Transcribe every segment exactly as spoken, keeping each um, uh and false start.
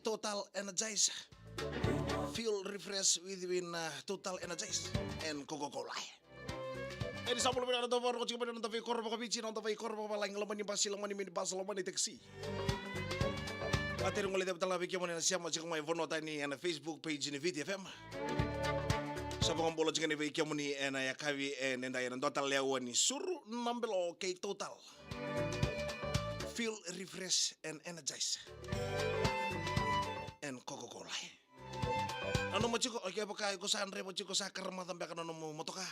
Total Energize. Feel refreshed within, uh, Total Energize and Coca-Cola. E ni sa bula vinaka na dau vakarorogo tiko mai na noda veikoro vakaviti, na noda veikoro vakavalagi, loma ni basi, loma ni minibus, loma ni taxi. A teri gole ceva tale ga vei kemuni na sema tiko mai vanua tani ena Facebook page ni Viti F M. Sa vakabula tiko ni vei kemuni ena yakavi e nidai ena dua tale na aua ni Suru na Belo kei Total. Feel refresh and energize. And Coca-Cola. Nanuma tiko, o kevaka iko sa draiva tiko, sa karamaca beka na nomu motoka.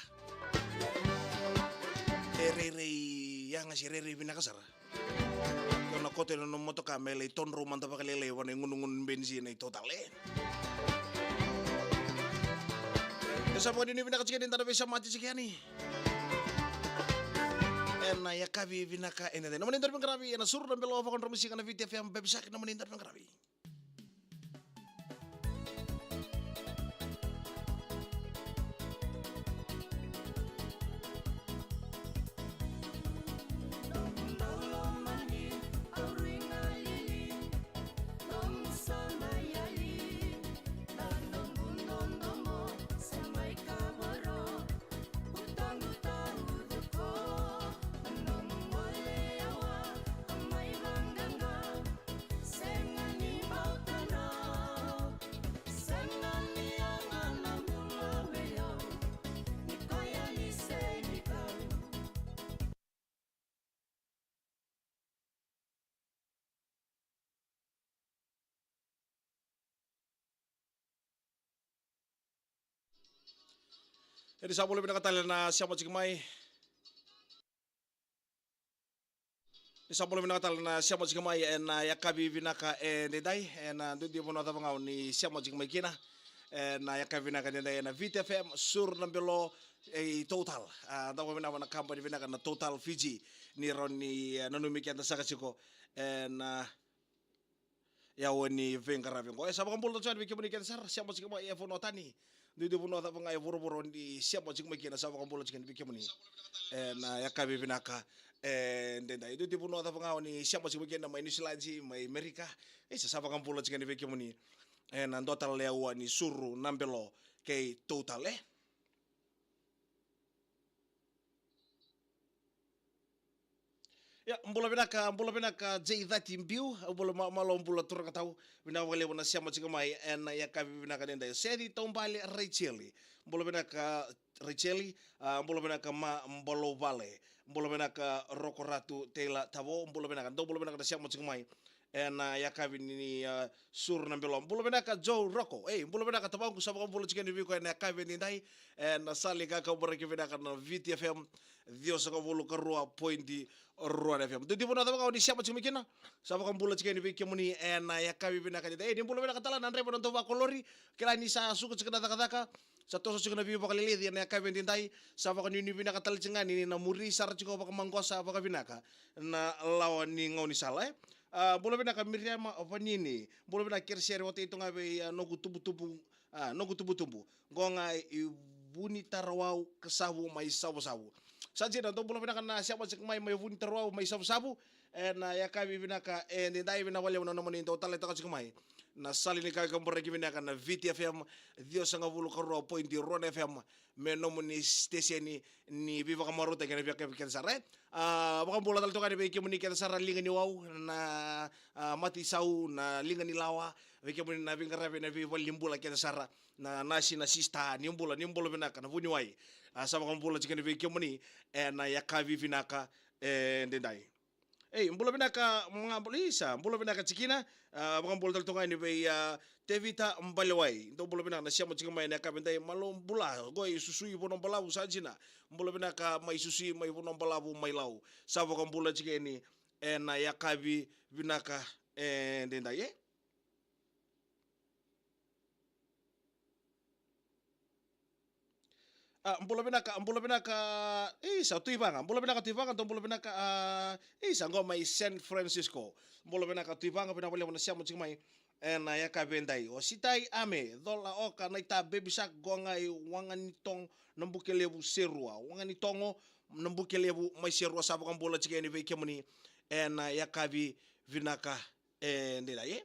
E rairai yaga se rairai vinaka sara. Ke o na koto ena nomu motoka me lai todrou mada vakalailai vua na igunugunu benisi na iTotal e. Ke sa vakanuinui vinaka tiko yani, da na veisemati tiko yani. Ena yakavi vinaka ena dai. Nomuni daru veiqaravi ena Suru na Belo vakadromu siga na Viti F M, Baby Shark, nomuni daru veiqaravi. E ni sa bula vinaka tale na sema tiko mai. Ni sa bula vinaka tale na sema tiko mai ena yakavi vinaka e daidai, ena duidui vanua cava ga o ni sema tiko mai kina. Ena yakavi vinaka e daidai ena Viti F M, Suru na Belo, e Total. A, da vakavinavinaka na kabani vinaka na Total Fiji ni rawa ni, e, nanumi keda saka tiko ena, e, aua ni veiqaravi oqo. E sa vakabula tale yani vei kemuni kece sara sema tiko mai e vanua tani, duidui vanua cava ga e vuravura o ni sema tiko mai kina, sa vakabula tiko yani vei kemuni ena yakavi vinaka e daidai. Duidui vanua cava ga o ni sema tiko mai kina, mai Niusiladi, mai Merika, e sa, sa vakabula tiko yani vei kemuni ena dua tale na aua ni Suru na Belo kei Total e. Ia, bula vinaka, bula vinaka J thirty Biu, bula ma-, malo bula turaga tau, vinaka vakalevu na sema tiko mai ena yakavi vinaka e daidai. Seci Taubale Raicheli, bula vinaka Raicheli, a, bula vinaka Ma Balouvale, bula vinaka Roko Ratu Teila Tavo, bula vinaka, dou bula vinaka na sema tiko mai ena yakavi ni, a, Suru na Belo. Bula vinaka Joe Roko. Ei, bula vinaka tamaqu, sa vakabula tiko yani vei iko ena yakavi e daidai ena sala ni kakaburaki vinaka na Viti F M, ciwasagavulu ka rua poidi rua na F M. Duidui vanua cava ga o ni sema tiko mai kina, sa vakabula tiko yani vei kemuni ena yakavi vinaka e daidai. Ei, ni bula vinaka tale na draiva na dau vakolori, kila ni sa suka tiko na cakacaka, sa toso tiko na veivakaleleci ena yakavi e daidai, sa vakanuinui vinaka tale tiko ga ni na muri sara tiko vakamaqosa vakavinaka na lawa ni gaunisala e. A, bula vinaka Miriama Vanini, bula vinaka Keriseri, vatei tu ga vei, a, noqu tubutubu, a, noqu tubutubu. Qo ga i Vunitarawau, Kasavu mai Savusavu. Sa dina, dou bula vinaka na sema tiko mai, mai Vunitarawau mai Savusavu. Ena yakavi vinaka e daidai, vinaka vakalevu na nomuni dau taleitaka tiko mai na sala ni kakaburaki vinaka na Viti F M, ciwasagavulu ka rua poidi rua na F M, me nomuni siteseni ni veivakamarautaki ena veiyakavi kece sara e. A, vakabula tale toka yani vei kemuni kece sara, Liga ni Wau, na, a, Mataisau, na Liga ni Lawa, vei kemuni na veiqaravi ena veivale ni bula kece sara, na nasi, na sista, ni bula, ni bula vinaka na vuniwai. A, sa vakabula tiko yani vei kemuni ena yakavi vinaka e daidai. Ei, bula vinaka, mabula, isa, bula vinaka tikina, a, vakabula tale toka yani vei, a, Tevita Balewai. Dou bula vinaka na sema tiko mai ena yakavi e daidai, malo bula, qo i Susu i Vanuabalavu, sa dina. Bula vinaka mai Susu, mai Vanuabalavu, mai Lau. Sa vakabula tiko yani ena yakavi vinaka e daidai e. A, bula vinaka, bula vinaka, isa, Tuivaga, bula vinaka Tuivaga, dou bula vinaka, a, isa, qo mai San Francisco. Bula vinaka Tuivaga, vinaka vakalevu na sema tiko mai ena yakavi e daidai. O Sitai Ame, Cola Oka, Naita, Baby Shark, qo ga i Waganitogo, Nabukelevu, Serua. Waganitogo, Nabukelevu, mai Serua, sa vakabula tiko yani vei kemuni ena yakavi vinaka e daidai e.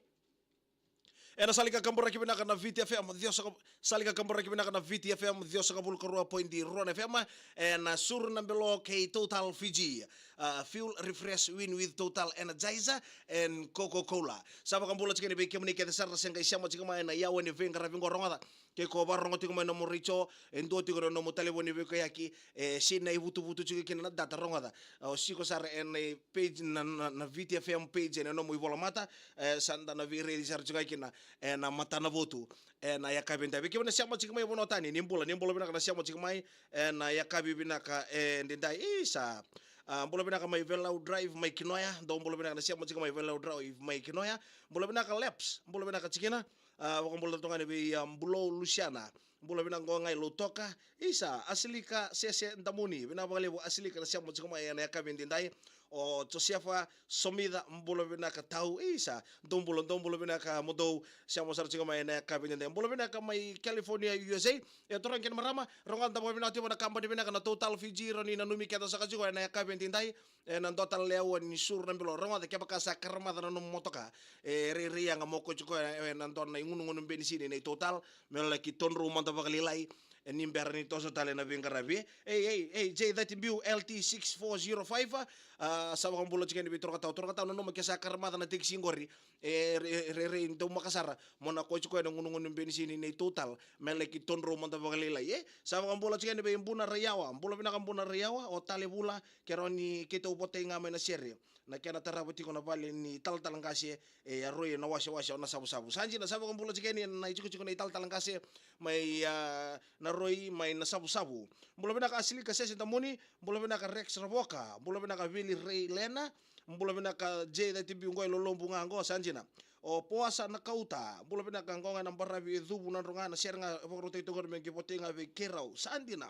Ena sala ni kakaburaki vinaka na Viti F M, ciwasaka, sala ni kakaburaki vinaka na Viti F M, ciwasagavulu ka rua point rua na F M, ena suru na belo kei Total Fiji, ah, fuel, refresh, win with Total Energizer and Coca-Cola. Sa vakabula tiko yani vei kemuni kece sara sa qai sema tiko mai ena yawa ni veiqaravi qo, rogoca. Ke ko vakarorogo tiko mai nomu retio, e dua tiko na nomu talevoni veikauyaki, e sinai vutuvutu tiko kina na data, rogoca. O siko sara ena page na, na, na Viti F M page ena nomu ivolamata, e sa da na veiraici sara tiko kina ena matanavotu ena yakavi edaidai. Vei kemuni na sema tiko mai vanua tani, ni bula, ni bula vinaka na sema tiko mai ena yakavi vinaka edaidai. Isa, ah, bula vinaka mai Velau Drive mai Kinoya, dou bula vinaka na sema tiko mai Velau Drive mai Kinoya. Bula vinaka Leps, bula vinaka tikina. Ah, vakabula tale tu ga yani vei, ah, Bulou Lusiana. Bula vinaka qo ga i Lautoka. Isa, Asilika Sese Damuni. Vinaka vakalevu Asilika na sema tiko mai ena yakavi edaidai. O Josefa Somica, bula vinaka tau. Isa, dou bula, dou bula vinaka mo dou sema sara tiko mai ena yakavi edaidai. Bula vinaka mai California, U S A. E turaga kei na marama, rogoca, da vakavinavinaka tiko vua na kabani vinaka na Total Fiji, rawa ni nanumi keda saka tiko ena yakavi edaidai. Ena dua tale na yawa ni suru na belo, rogoca, kevaka sa karamaca na nomu motoka, e rairai yaga mo kauti koya ena dua na igunugunu benisini nei Total, me laki todrou mada vakalailai, e ni bera ni toso tale na veiqaravi. Ei, ei, ei, J thirty B U L T six four zero five, ah, sa vakabula tiko yani vei Torokatau. Torokatau, nanuma ke sa karamaca na tekisi qori, e re-, rairai daumaka sara mo na kauti koya na gunugunu benisini nei Total, me laki todrou mada vakalailai, e. Sa vakabula tiko yani vei Buna Raiyawa, bula vinaka Buna Raiyawa, o Talevula, ke rawa ni keitou votai ga mai Nasere. Na kena tarava tiko na vale ni talatala qase, e, a Roi ena wasewase o Nasavusavu. Sa dina, sa vakabula tiko yani na itikotiko na italatala qase mai, ah, na Roi mai Nasavusavu. Bula vinaka Asilika Sese Damuni, bula vinaka Rex Ravoka, bula vinaka Vili Rei Lena, bula vinaka J thirty B U qo i Lolobu ga qo, sa dina. O Poasa Nakauta, bula vinaka, qo ga ena baravi e Cuvu, Nadroga, na sere ga e vakarautaki tu qori me qai votai ga vei keirau, sa dina.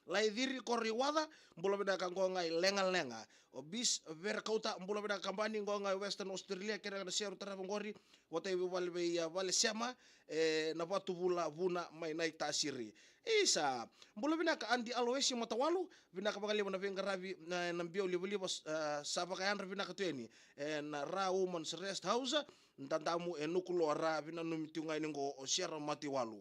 Laiciri Koroiwaca, bula vinaka, qo ga i Legalega. O Bis Verekauta, bula vinaka kabani, qo ga i Western Australia, kerea na sere tarava qori, votai vei vale vei, ah, vale sema, e, na Vatuvula Vuna mai Naitasiri. Isa, bula vinaka Adi Aloesi Matawalu, vinaka vakalevu na veiqaravi, na, na biau livaliva, ah, sa vakayadra vinaka tu yani ena Ra Women's Rest House, Dadamu e Nukuloa Ra, vinanumi tu ga yani qo o Sera Matiwalu.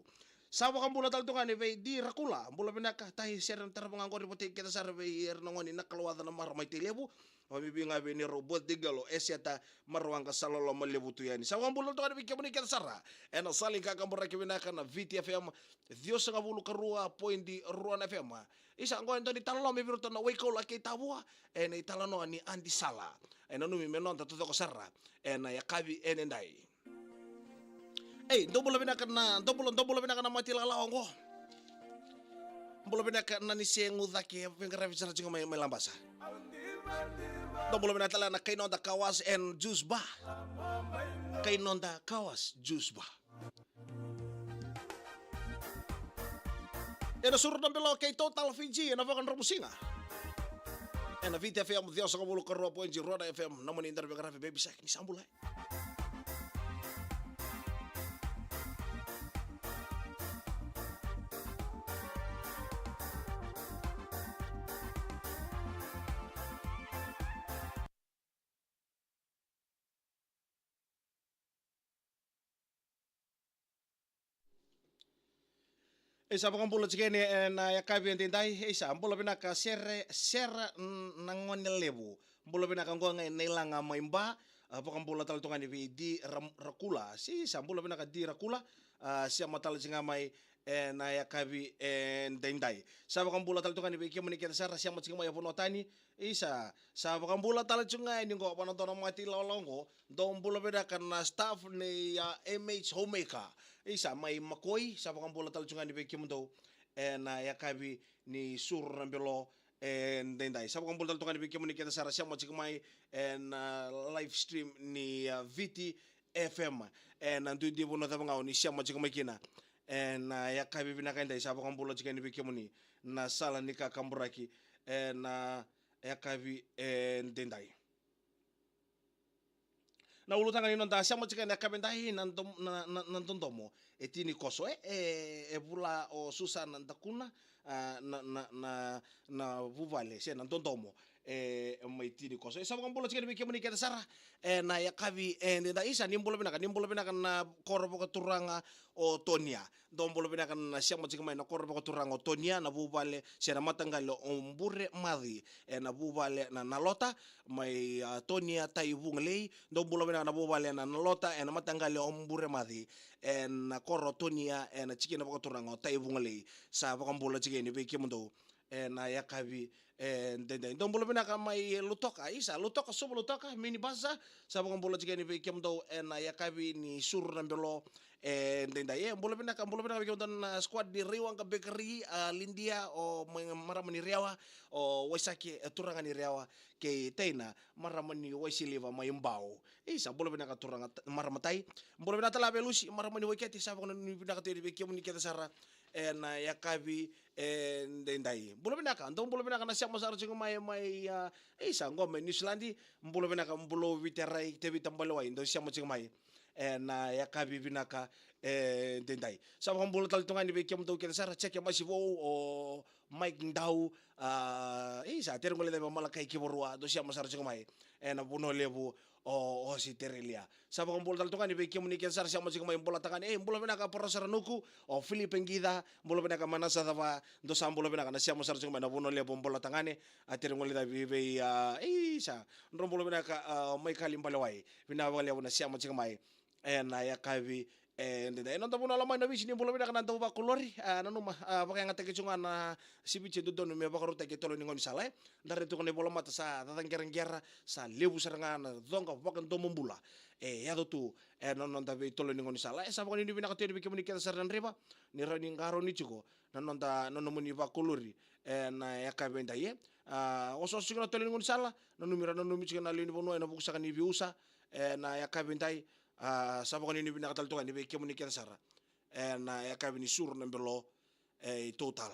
Sa vakabula tale tu ga yani vei Di Rakula, bula vinaka, tahi sere na tarava ga qori, vata kece sara vei ira na gone na Kalawaca, na marama i Tailevu, vakabibi ga vei neirau birthday girl o Eseta Maruaqa, sa loloma levu tu yani. Sa vakabula tale tu ga yani vei kemuni kece sara ena sala ni kakaburaki vinaka na Viti F M, ciwasagavulu ka rua point rua na F M. Isa, qo e dua na italanoa me vei iratou na Waikoula kei Tavua, ena italanoa ni Adi Sala. E nanumi me noda taucoko sara ena yakavi edaidai. Ei, dou bula vinaka na, dou bula, dou bula vinaka na Mati Lalawa qo. Bula vinaka na Nise Gucake, veiqaravi sara tiko mai, mai Labasa. Dou bula vinaka tale na Kainoda Kawas and Juice Bar. Kainoda Kawas Juice Bar. Ena suru na belo kei Total Fiji ena vakadromusiga. Ena Viti F M, ciwasagavulu ka rua point rua na F M, na moni dara veiqaravi, Baby Shark, ni sa bula. E sa vakabula tiko yani ena yakavi edaidai, e sa bula vinaka Sere, Sera, n-, na gone levu. Bula vinaka qo ga i Nailaga mai Ba, a, vakabula tale tu ga yani vei Di Ra-, Rakula. Si sa bula vinaka Di Rakula, a, sema tale tiko ga mai ena yakavi edaidai. Sa vakabula tale tu ga yani vei kemuni kece sara sema tiko mai e vanua tani. Isa, sa vakabula tale tiko ga yani qo vua na dua na Mati Lalawa qo. Dou bula vinaka na staff nei, a, M H Homemaker. Isa, mai Makoi, sa vakabula tale tiko ga yani vei kemudou ena yakavi ni suru na belo edaidai. Sa vakabula tale tu ga yani vei kemuni kece sara sema tiko mai ena, a, live stream ni, a, Viti F M ena duidui vanua cava ga o ni sema tiko mai kina ena, a, yakavi vinaka edaidai. Sa vakabula tiko yani vei kemuni na sala ni kakaburaki ena, a, yakavi edaidai. Na ulutaga ni noda sema tiko ena yakavi edaidai, na dom-, na, na, na dodomo e tini koso, e, e, e vula o Susana Dakuna, a, na, na, na, na vuvale, se na dodomo. e mai Tinikoso. E sa vakabula tiko yani vei kemuni kece sara ena yakavi edaidai. Isa, ni bula vinaka, ni bula vinaka na koro vakaturaga o Tonia. Dou bula vinaka na sema tiko mai na koro vakaturaga o Tonia, na vuvale se na mataqali o Bure Maci, ena vuvale na Nalota mai, a, Tonia, Taivugalei. Dou bula vinaka na vuvale na Nalota ena mataqali o Bure Maci, ena koro o Tonia, ena tikina vakaturaga o Taivugalei. Sa vakabula tiko yani vei kemudou ena yakavi edaidai. Dou bula vinaka mai Lautoka, isa, Lautoka, Suva Lautoka, Minibus, sa vakabula tiko yani vei kemudou ena yakavi ni Suru na Belo edaidai. E, bula vinaka, bula vinaka vei kemudou na squad ni Raiwaqa Bakery, a, Lidia, o mai marama ni Rewa, o Waisake, e, turaga ni Rewa, kei Taina, marama ni Waisiliva mai Bau. Isa, bula vinaka turaga t-, marama Tai. Bula vinaka tale vei Lusi, marama ni Waikete, sa vakananumi vinaka tiko yani vei kemuni kece sara ena yakavi edaidai. Bula vinaka, dou bula vinaka na sema sara tiko mai, mai, a, isa, qo mai Niusiladi. Bula vinaka, bula Viti Rai, Tevita Balewai, dou sema tiko mai ena yakavi vinaka edaidai. Sa vakabula tale tu ga yani vei kemudou kece sara, Jeke Masivou, o Mike Dau, a, isa, Tere Golicavi, Malakai Kivarua, dou sema sara tiko mai ena vanua levu o, o Ositerelia. Sa vakabula tale tu ga yani vei kemuni kece sara sema tiko mai Bolatagane. E, bula vinaka Parofesa Ranuku, o Filipe Qica, bula vinaka Manasa Cava, dou sa bula vinaka na sema sara tiko mai na vanua levu o Bolatagane, a, Tere Golicavi vei, a, isa, drau bula vinaka, a, Maikali Balewai, vinaka vakalevu na sema tiko mai ena yakavi edaidai. E, noda vanua lomani na Viti, ni bula vinaka na dauvakolori, a, nanuma, a, vakayagataki tu ga na siviti e dodonu me vakarautaki e tolo ni gaunisala, e. Da raica tu ga na ivolamata sa cacaqeraqera, sa levu sara ga na coqa vakadomobula e yaco tu ena noda veitolo ni gaunisala. E, sa vakanuinui vinaka tu yani vei kemuni kece sara na draiva, ni rawa ni qarauni tiko na noda, na nomuni vakolori ena yakavi edaidai, e. A, osooso tiko na tolo ni gaunisala, nanumi, ra nanumi tiko na lewe ni vanua ena vuku saka ni veiusa ena yakavi edaidai. A, sa vakanuinui vinaka tale tu ga yani vei kemuni kece sara ena yakavi ni Suru na Belo, e, i Total.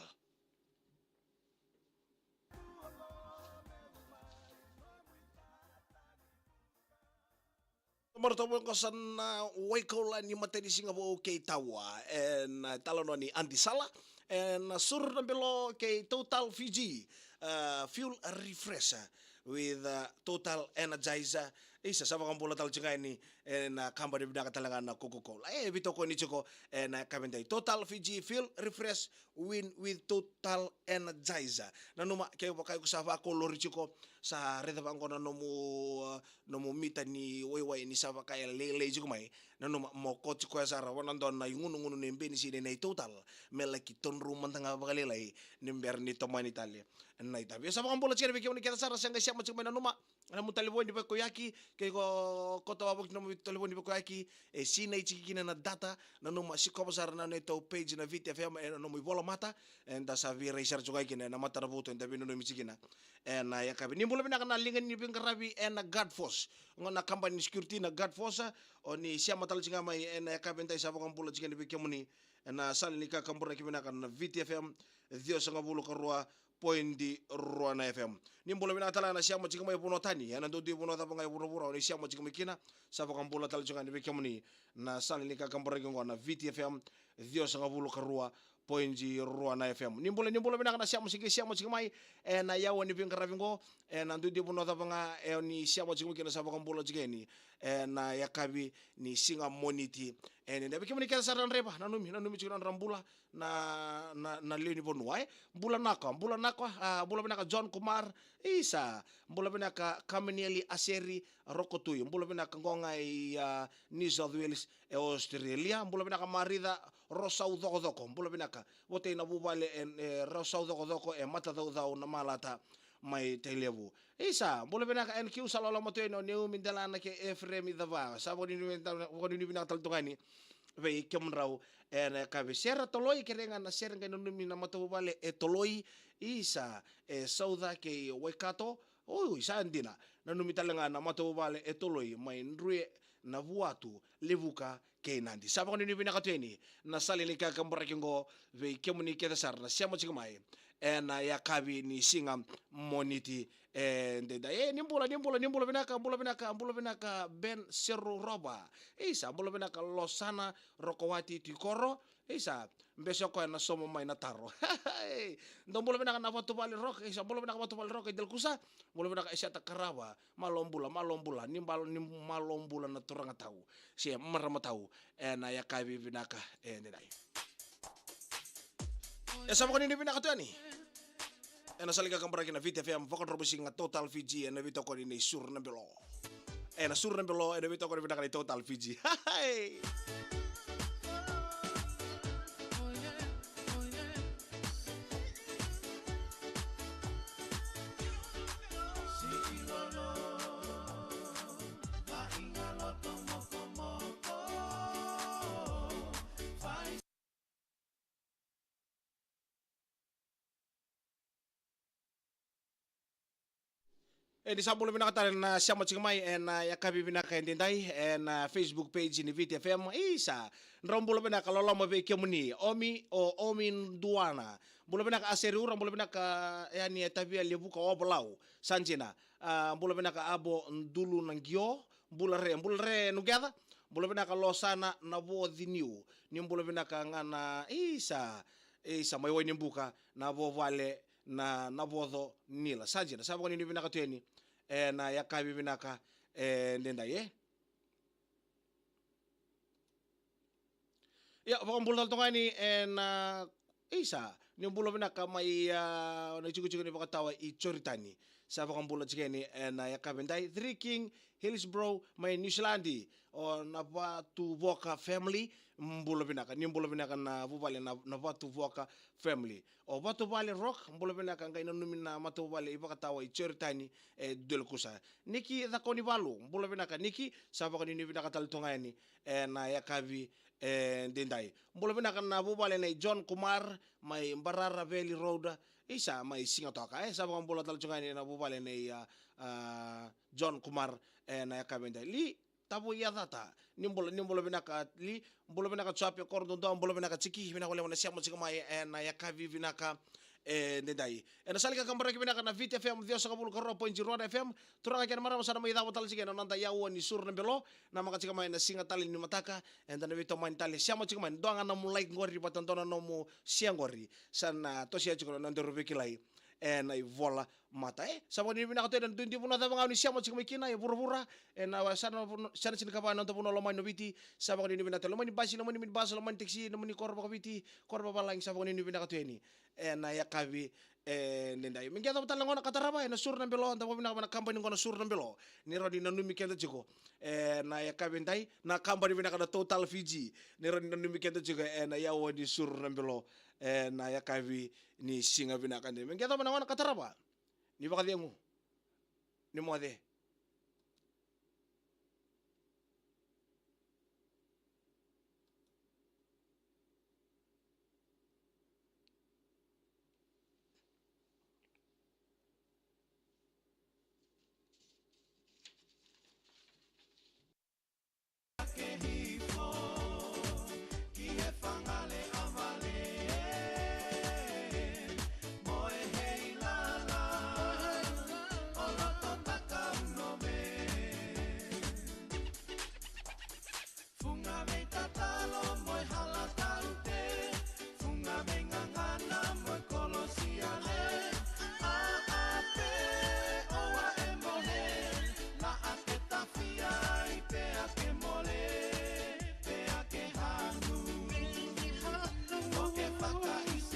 Marautaka qo sa na Waikaula ni matanisiga vou kei Tawa, ena talanoa ni Aunty Sala, ena Suru na Belo kei Total Fiji, a, fuel refresher with, a, Total Energizer. Isa, sa vakabula tale tiko ga yani ena kabani vinaka tale ga na Coca-Cola. E, veitokoni tiko ena yakavi edaidai, Total Fiji fuel refresh win with Total Energizer. Nanuma, kevaka iko sa vakolori tiko, sa raica vaqo na nomu, a, nomu mita ni waiwai ni sa vaka e lailai tiko mai. Nanuma, mo koti koya sara vua na dua na igunugunu ni benisini nei Total, me laki todrou mada ga vakalailai ni bera ni tomani tale na itavi. E, sa vakabula tiko yani vei kemuni kece sara sa qai sema tiko mai, nanuma, na nomu talevoni vakakoyaki, ke iko koto wavoki na nomu talevoni vakakoyaki, e sinai tiko kina na data, nanuma, sikova sara na neitou page na Viti F M ena nomu ivolamata, eda sa veirai sara tiko ga kina ena matanavotu eda veinanumi tiko kina ena yakavi. Ni bula vinaka na liga ni veiqaravi ena Guard Force. Qo na kabani ni security na Guard Force, o ni sema tale tiko ga mai ena yakavi edaidai, sa vakabula tiko yani vei kemuni ena sala ni kakaburaki vinaka na Viti F M, ciwasagavulu ka rua poidi rua na F M. Ni bula vinaka tale ga na sema tiko mai vanua tani, ena dua tani vanua cava ga e vuravura o ni sema tiko mai kina, sa vakabula tale tiko ga yani vei kemuni na sala ni kakaburaki qo na Viti F M, ciwasagavulu ka rua poidi rua na F M. Ni bula, ni bula vinaka na sema tiko, sema tiko mai ena yawa ni veiqaravi qo, ena dua tani vanua cava ga e o ni sema tiko mai kina, sa vakabula tiko yani ena yakavi ni siga Moniti. E, ni da vei kemuni kece sara na draiva, nanumi, nanumi tiko na nodra bula na, na, na lewe ni vanua, e. Bula Nako, bula Nako, a, bula vinaka John Kumar, isa, bula vinaka Kamenieli Aseri Rokotui, bula vinaka qo ga i, a, New South Wales e Australia, bula vinaka Marica Rosau Cokocoko, bula vinaka, votei na vuvale e, e Rosau Cokocoko e Matacaucau na Malata mai Tailevu. Isa, bula vinaka N Q, sa loloma tu yani o Neumi Delana kei Efremi Cava. Sa vakanuinui vinaka, vakanuinui vinaka tale tu ga yani vei kemudrau ena yakavi. Sera Toloi, kerei ga na sere qai nanumi na matavuvale e Toloi. Isa, e Sauca kei Waikato. Oi, sa dina. Nanumi tale ga na matavuvale e Toloi mai Drue, Navuatu, Levuka kei Nadi. Sa vakanuinui vinaka tu yani na sala ni kakaburaki qo vei kemuni kece sara na sema tiko mai ena yakavi ni siga Moniti edaidai. E, ni bula, ni bula, ni bula vinaka, bula vinaka, bula vinaka Ben Seru Rova. Isa, bula vinaka Losana Rokowati Tikoro. Isa, bese o koya na sauma mai na taro. Dou bula vinaka na Vatuvale Rock. Isa, bula vinaka Vatuvale Rock i Delakusa. Bula vinaka Eseta Karava. Malo bula, malo bula. Ni bal-, ni malo bula na turaga tau. Se marama tau. Ena yakavi vinaka edaidai. E sa vakanuinui vinaka tu yani. Ena sala ni kakaburaki na Viti F M, vakadromusiga Total Fiji, ena veitokoni nei Suru na Belo. Ena Suru na Belo, ena veitokoni vinaka nei Total Fiji. E, ni sa bula vinaka tale na sema tiko mai ena yakavi vinaka edaidai ena Facebook page ni Viti F M. Isa, drau bula vinaka, loloma vei kemuni. Omi, o Omi Duana. Bula vinaka Aseri Ura, bula vinaka yani e Tavia Levuka Ovalau. Sa dina. A, bula vinaka Abo Dulu na Qio. Bula re, bula re Nuqeca. Bula vinaka Losana na Vociniu. Ni bula vinaka ga na, isa, isa mai Wainibuka na vuvale na, na Voco Nila. Sa dina, sa vakanuinui vinaka tu yani ena yakavi vinaka edaidai, e. Ia, vakabula tale toka yani ena, isa, ni bula vinaka mai, a, na itikotiko ni vakatawa i Joritani. Sa vakabula tiko yani ena yakavi edaidai. Three King, Hillsborough, mai New Zealand. O na Vatuvoka family, bula vinaka. Ni bula vinaka na vuvale na, na Vatuvoka family. O Vatuvale Rock, bula vinaka, qai nanumi na matavuvale i vakatawa i Joritani, e Delakusa. Niki Cakonivalu, bula vinaka Niki, sa vakanuinui vinaka tale toka yani ena yakavi edaidai. Bula vinaka na vuvale nei John Kumar, mai Barara Valley Road, isa mai Sigatoka, e, sa vakabula tale toka yani na vuvale nei, a, a, John Kumar, ena yakavi edaidai. Li Tavo Yacata, ni bula, ni bula vinaka Li, bula vinaka Joape Korododoa, bula vinaka Tiki, vinaka vakalevu na sema tiko mai ena yakavi vinaka edaidai. Ena sala ni kakaburaki vinaka na Viti F M, ciwasagavulu ka rua point rua na F M, turaga kei na marama sa na mai cava tale tiko ena noda yaua ni Suru na Belo, na maka tiko mai na siga tale ni mataka, eda na veitomani tale, sema tiko mai, dua ga na nomu like qori, vata dua na nomu share qori, sa na tosia tiko na nodaru veikilai ena ivola mata, e. Sa vakanuinui vinaka tu ena dui vanua cava ga o ni sema tiko mai kina e vuravura, ena sa na vanua, sa na sinikava ena noda vanua lomani o Viti, sa vakanuinui vinaka tu. Lomani basi, lomani minibus, lomani taxi, lomani koro vakaviti, koro vavalagi, sa vakanuinui vinaka tu yani ena yakavi edaidai. Me qai yacova tale na gauna ka tarava ena Suru na Belo, da vakavinaka vua na kabani qo na Suru na Belo, ni rawa ni nanumi keda tiko ena yakavi edaidai, na kabani vinaka na Total Fiji, ni rawa ni nanumi keda tiko ena yaua ni Suru na Belo ena yakavi ni siga vinaka edaidai. Me qai yacova na gauna ka tarava. Ni vakacegu. Ni moce.